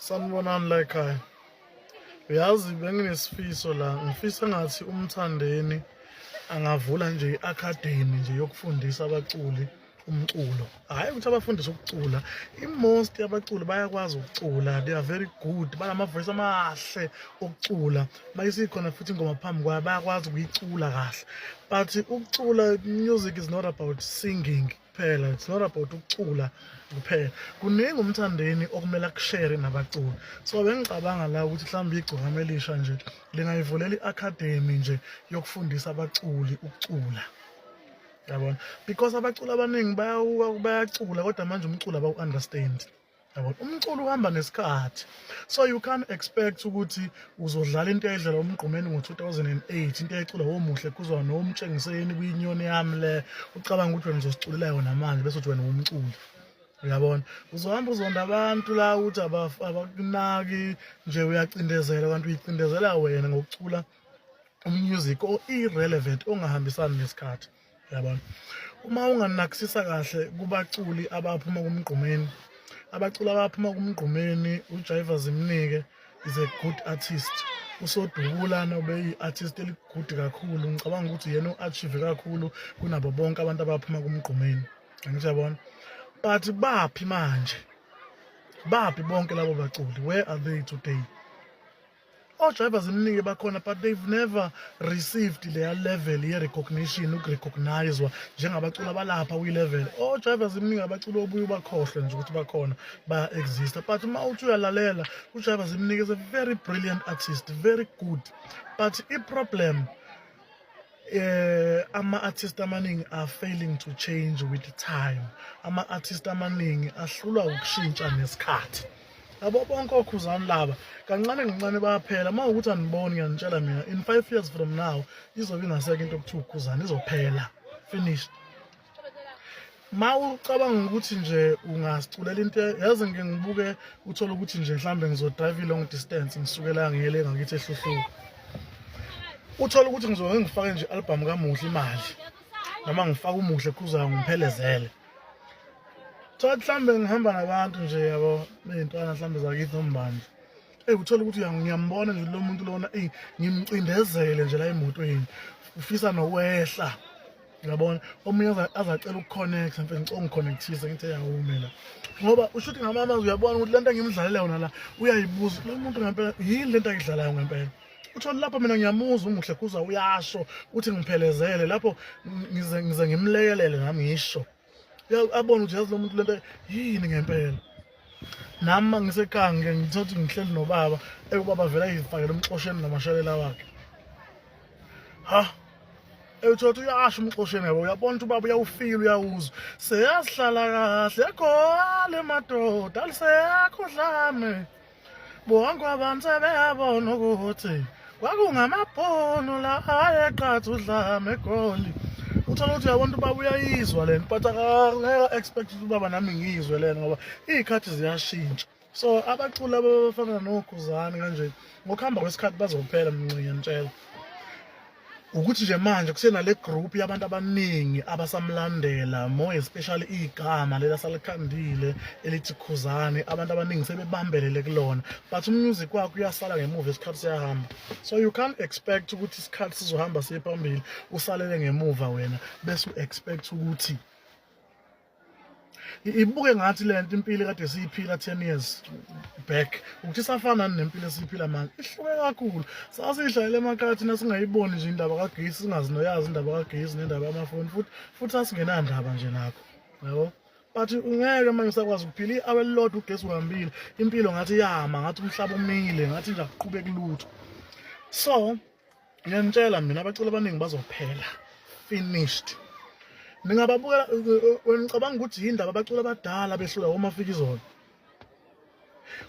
Sanibonani la ekhaya. Uyazi benginesifiso la, ngifisa ngathi uMthandeni angavula nje i-academy nje yokufundisa abaculi umculo. Hhayi ukuthi abafundise ukucula, i-most yabaculi bayakwazi ukucula, they are very good, banama-voice amahle okucula. Mayisikhona futhi ingoma phambi kwayo bayakwazi ukuyicula kahle. But ukucula, music is not about singing kuphela, it's not about ukucula kuphela. Kuningi uMthandeni okumele akushere nabaculi. So bengicabanga la ukuthi mhlawumbe igcokama elisha nje lingayivulela i-academy nje yokufundisa abaculi ukucula. Yabona? Because abaculi abaningi bayacula kodwa manje umculo abawu-understand. Yabona? Umculo uhamba nesikhathi. So you can't expect ukuthi uzodlala into eyayidlalwa uMgqumeni ngo-2008, into eyayiculwa woMuhle Khuzwayo noMtshengiseni kwinyoni yami le, ucabanga ukuthi wena uzosiculela yona manje bese uthi wena uwumculi. Uyabona? Uzohamba uzonda abantu la ukuthi abakunaki nje, uyacindezela kanti uyicindezela wena ngokucula umusic o-irrelevant ongahambisani nesikhathi. Uyabona? Uma unganakisisa kahle kubaculi abaphuma kuMgqumeni, abaculi abaphuma kuMgqumeni, uJaiva Zimnike is a good artist. USodubulana ubeyi-artist eli-good kakhulu. Ngicabanga ukuthi yena u-achieve kakhulu kunabo bonke abantu abaphuma kuMgqumeni. Angithi uyabona? But baphi manje? Baphi bonke labo baculi? Where are they today? OJaiva Zimnike bakhona, but they've never received leya level ye-recognition, ukurecognizewa njengabaculi abalapha kwi-level. OJaiva Zimnike abaculi obuye ubakhohlwe nje ukuthi bakhona, baya-exista. But uma uthi uyalalela, uJaiva Zimnike is a very brilliant artist, very good. But i-problem, ama-artist amaningi are failing to change with time. Ama-artist amaningi ahlulwa ukushintsha nesikhathi. Yabo bonke oKhuzani laba kancane kancane bayaphela. Uma ukuthi aniboni, ngiyanitshela mina, in 5 years from now izobe ingasekho into okuthiwa uKhuzani, izophela, finished. Ma ucabanga ukuthi nje ungasiculela into, yazi ngike ngibuke uthole ukuthi nje mhlambe ngizodrive i-long distance ngisukela ngiyele ngakithi eHluhluka, uthole ukuthi ngizoke ngifake nje i-album kaMuhle imali noma ngifake uMuhle Khuzwayo ngimphelezele. Thola mhlambe ngihamba nabantu nje, yabo, bey'ntwana mhlambe zakithi nombandla. Eyi, uthole ukuthi ngiyambona nje lo muntu lona, eyi, ngimcindezele nje la emotweni, ufisa nokwehla. Uyabona, omunye azacela ukuconnecta, mfethu ngicela ungiconnectise, ngithi yawume la, ngoba usho ukuthi ngamanye amazwi uyabona ukuthi lento engimdlalela yona la uyayibuza lo muntu ngempela, yini lento ayidlalayo ngempela. Uthole lapho mina ngiyamuzwa uMuhle Khuzwa uyasho uthi ngiphelezele lapho, ngize ngimlekelele nami ngisho, abone ukuthi yazi lo muntu lento yini ngempela. Nami uma ngisekhaya ngike ngithothi ngihleli nobaba, ubaba vele ayifakele umxosheni namashelela wakhe, ha, uthothi uyasho umxosheni, yabo, uyabona ukuthi ubaba uyawufila, uyawuzwa, seyasihlala kahle egoli madoda, alisekho dlame, bonke abantu sebeyabona ukuthi kwakungamabhunu la ayeqatha udlame eGoli. Uthola ukuthi uyabona ukuthi ubaba uyayizwa lento, but akangeke expect ukuthi ubaba nami ngiyizwe lento ngoba iy'khathi ziyashintsha. So abaculi abafana noKhuzani kanje ngokuhamba kwesikhathi bazophela, mnci ngiyanitshela ukuthi nje manje kusenale group yabantu abaningi abasamlandela, more especially igama lela salikhandile elithi Khuzani, abantu abaningi sebebambelele kulona, but umusic wakhe uyasala ngemuva, isikhathi siyahamba. So you can't expect ukuthi isikhathi sizohamba siye phambili, usalele ngemuva wena, bese u-expect ukuthi ibuke ngathi lento impilo kade siyiphila 10 years back ukuthi isafana nempilo esiyiphila manje, ihluke kakhulu. Sasiyidlalela emakhaya thina singayiboni nje indaba kagesi, singazi noyazi indaba kagesi nendaba yamafoni, futhi sasingenandaba nje nakho, yabo. But ungeke manje usakwazi ukuphila i-hour elilodwa ugesi uhambile, impilo ngathi iyama, ngathi umhlaba umile, ngathi nje akuqhubeki lutho. So ngiyanitshela mina, abaculi abaningi bazophela, finished. Ningababukela wena, ngicabanga ukuthi yindaba abaculi abadala behlula oMafikizolo.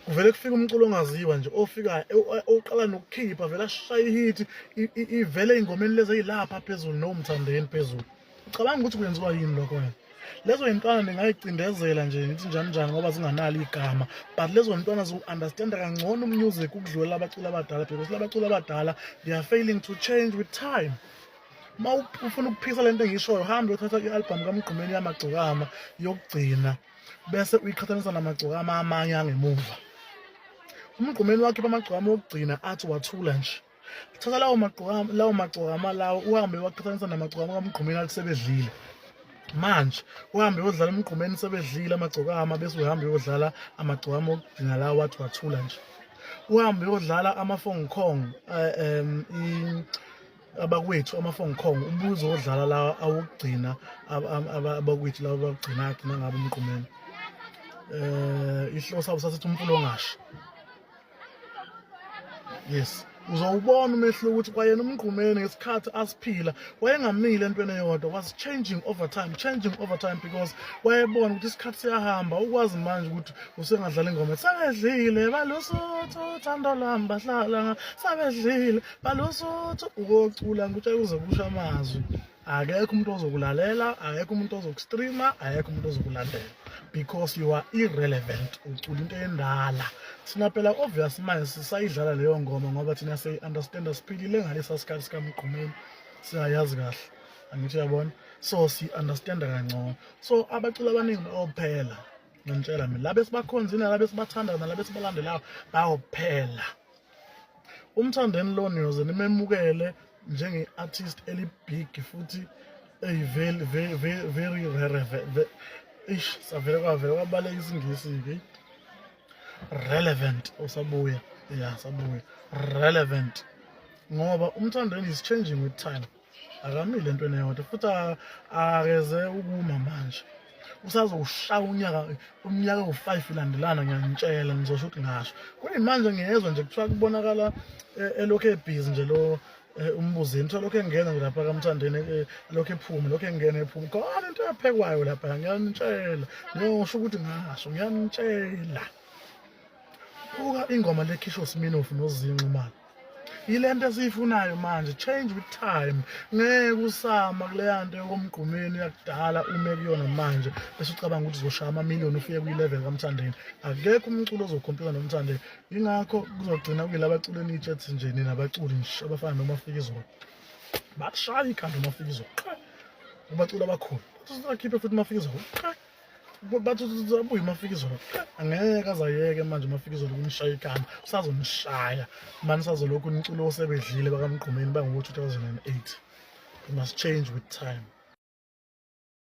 Kuvele kufika umculo ongaziwa nje ofikayo, oqala nokukhipha vele ashaye ihit, ivele ey'ngomeni lezi ey'lapha phezulu noMthandeni phezulu. Ucabanga ukuthi kwenziwa yini lokho wena? Lezo yintwana ningayicindezela nje ngithi njani njani ngoba zinganalo igama, but lezo ntwana ziwu-understanda kangcono umusic ukudlulela abaculi abadala, because labaculi abadala they are failing to change with time. Uma ufuna ukuphikisa lento engiyishoyo, hambe uyothatha i-album kaMgqumeni yamagcokama yokugcina bese uyiqhathanisa namagcokama amanye angemuva. Umgqumeni wakhipha amagcokama okugcina athi wathula nje. Thatha lawo magcokama, lawo magcokama lawo uhambe waqhathanisa namagcokama kaMgqumeni athi sebedlile. Manje uhambe uyodlala emgqumeni sebedlile amagcokama, bese uhambe uyodlala amagcokama okugcina lawo wathi wathula nje. Uhambe uyodlala ama-Fong Kong, abakwethu ama-Fong Kong, ubuze odlala lawa awokugcina abakwethu lawa abagcina agcina ngabe umgqumeni. Ihloso sabo sasithi umfula ongashi. Yes, uzowubona umehluko ukuthi kwayena uMgqumeni ngesikhathi asiphila wayengamile entweni eyodwa, was changing over time, changing over time, because wayebona ukuthi isikhathi siyahamba. Ukwazi manje ukuthi usengadlala ingoma sabedlile balusuthu uthando lwami bahlala sabedlile balusuthu, ukocula ngikutshela kuze kusho amazwi. Akekho umuntu ozokulalela, akekho umuntu ozokustreama, akekho umuntu ozokulandela because you are irrelevant. Ucula into endala. Thina phela obvious manje sisayidlala leyo ngoma ngoba thina siyi-understanda, siphilile ngalesa sikhathi sikaMgqumeni, siyayazi kahle, angithi uyabona, so si-understanda kangcono. So abaculi abaningi bayophela, ngiyantshela mina, laba esibakhonzile, nalaba esibathandayo, nalaba esibalandelayo bayophela. UMthandeni lo niyoze nimemukele njenge-artist eli-big futhi eyi-very very very very, ish, savele kwavele kwabaleka isiNgisi-ke, relevant. Usabuya ya, sabuya relevant ngoba uMthandeni is changing with time, akamile entweni eyodwa futhi akeze ukuma manje. Usazowushaya unyaka, umnyaka ewu-5 ilandelana, ngiyanitshela, ngizosho ukuthi ngasho kuyimanje. Ngiyezwa nje kuthiwa kubonakala elokhu ebhizi nje lo umbuzini, kuthiwa lokhu engena nje lapha kaMthandeni, lokhu ephuma, lokhu engena ephuma, khona into ephekwayo lapha. Ngiyanitshela, ngiyosho ukuthi ngasho, ngiyanitshela. Buka ingoma lekhishwa uSminoff noZinxumalo, yile nto esiyifunayo manje, change with time. Ngeke usama kuleya nto yokomgqumeni yakudala ume kuyona manje bese ucabanga ukuthi uzoshaya amamiliyoni ufike kwi-level kaMthandeni. Akekho umculo ozokhompyutha noMthandeni, yingakho kuzogcina kuyilaba baculi eniyitshethi nje nina abaculi nje abafana noMafikizolo, bashaya ikhanda uMafikizolo qha kubaculi abakhulu, bakhiphe futhi uMafikizolo qha, bathi abuye uMafikizolo qha. Angeke azayeke manje uMafikizolo kunishaya ikhanda, usazonishaya mani, sazolokhu umculo osebedlile bakaMgqumeni bango-2008. You must change with time.